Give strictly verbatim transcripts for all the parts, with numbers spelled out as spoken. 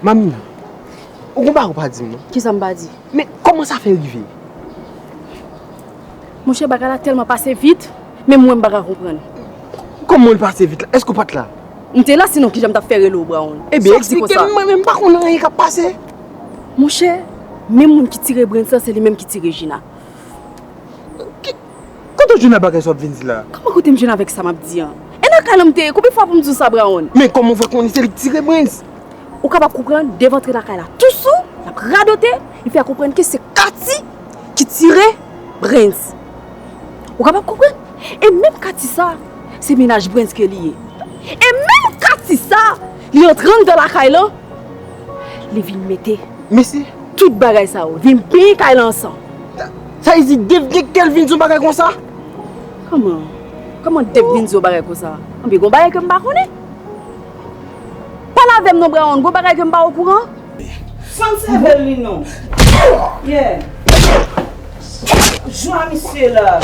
Mamina, ou gon bagay ou pa di m non. Kisa m pa di? Men kòman sa fè rive? Monchè, bagay la tèlman pase vit, menm mwen m pa ka konprann. Kòman l pase vit la? Èske w pa t la? M te la, sinon kijan m t ap fè rele w, Brown? Ebyen, eksplike m, mwen menm m pa konn anyen k ap pase. Monchè, menm moun ki tire Brens lan, se li menm ki tire Gina. Kote w jwenn ak bagay sa w ap vin di la? Kòman kote m jwenn avèk sa m ap di an? E nan kay lan m te ye, konbyen fwa pou m di w sa, Brown? Men kòman w fè konnen se li k tire Brens? Ou kapab konprann, devan antre lakay la, tousou, l ap radote, li fè konprann ke se Katy ki tire Brens. Ou kapab konprann? E menm Katy sa, se mennaj Brens ke li ye. E menm Katy sa, li antre anndan lakay lan, li vin mete Mesye. Tout bagay sa yo vin benyen kay la ansanm. Sa vle di Dave gen kè l vin di yon bagay konsa? Kòman? Kòman Dave vin di yon bagay konsa? Anben gon bagay ke m pa konnen. Pale avè m non, Brown, gon bagay ke m pa okouran? Fann sèvèl li non. Yeah. Jwa misye la.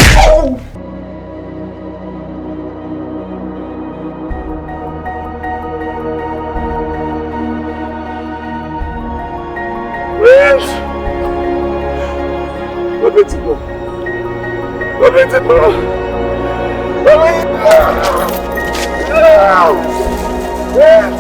Yes! Mwen pèdi non. Mwen pèdi non. Mwen pèdi non. Yes!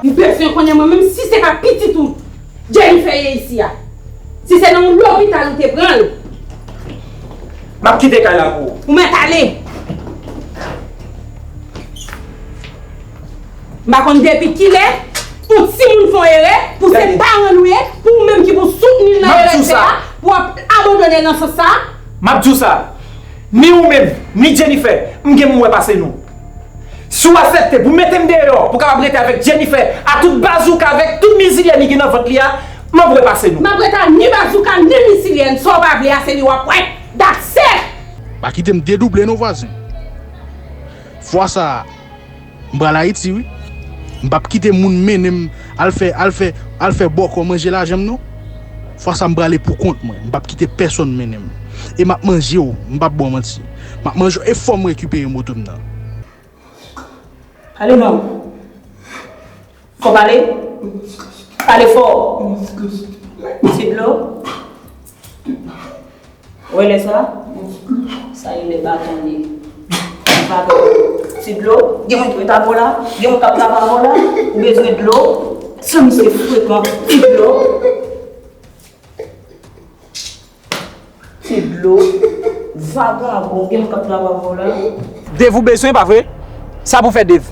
M bezwen konnen mwen menm si se pa pitit ou Jennifer ye isi a. Si se nan yon lopital ou te pran l. M ap kite kay la pou ou. Ou mèt ale. M pa konn depi kilè yon timoun fè yon erè, pou se paran l ou ye, pou ou menm ki pou soutni l nan erè l fè a, pou w ap abandone l nan sans sa a. M ap di w sa, ni ou menm, ni Jennifer, m gen pou m wè pase nou. Si w aksepte pou mete m deyò, pou w kapab rete avèk Jennifer, a tout bazouka, avèk tout mizilyè li gen nan vant li a, m ap wè pase nou. M ap rete a ni bazouka, ni mizilyè, sa w pa vle a, se li w ap wè. That's it! Pa kite m dedouble non vwazen. Fwa sa a, m pral Ayiti wi. M p ap kite moun mennen m al fè al fè al fè bòkò manje lajan m non. Fwa sa a m prale pou kont mwen. M p ap kite pèsonn mennen m. E m ap manje w, m p ap ba w manti. M ap manje w e fò m rekipere moto m nan. Pale non. Fò pale. Pale fò. Ti dlo. Ou wè lè sa? Sa rele baton li. Baton. Ti dlo. Gen moun ki met avè w la. Gen moun k ap travay avè w la. Ou bezwen dlo. Sa misye frekan. Ti dlo. Ti dlo. Vagabon. Gen moun k ap travay avè w la. Dave ou bezwen, pa vre? Sa pou fè Dave?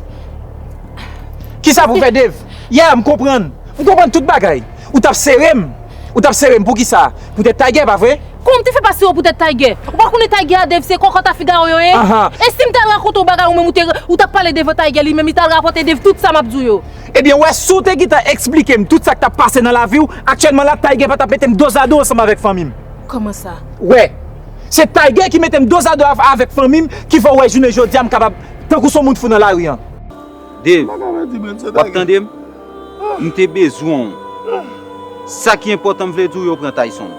Kisa pou fè Dave? Yeah, m konprann. M konprann tout bagay. Ou t ap sere m. Ou t ap sere m poukisa? Poutèt Tiger, pa vre? Kòman m te fè pa sere w poutèt Tiger? Ou pa konnen Tiger a Dave se kòkòt a figaro yo ye? Ahan. E si m t al rakonte w bagay ou menm ou te ou t ap pale devan Tiger li menm li t al rapòte Dave tout sa m ap di w yo? Ebyen, w wè, si w te gentan eksplike m tout sa k t ap pase nan lavi w, aktyèlman la, Tiger pa t ap mete m dozado ansanm avèk fanmi m. Kòman sa? Wè, se Tiger ki mete m dozado av- avèk fanmi m ki fè w wè jounen jodi a m kapab tankou s on moun fou nan lari an. Dave, w ap tande m? M te bezwen w. Sa ki enpòtan m vle di w, yo pran Tayson.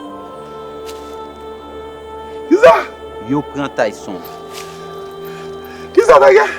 Kisa? Yo pran Tayson. Kisa, Tiger?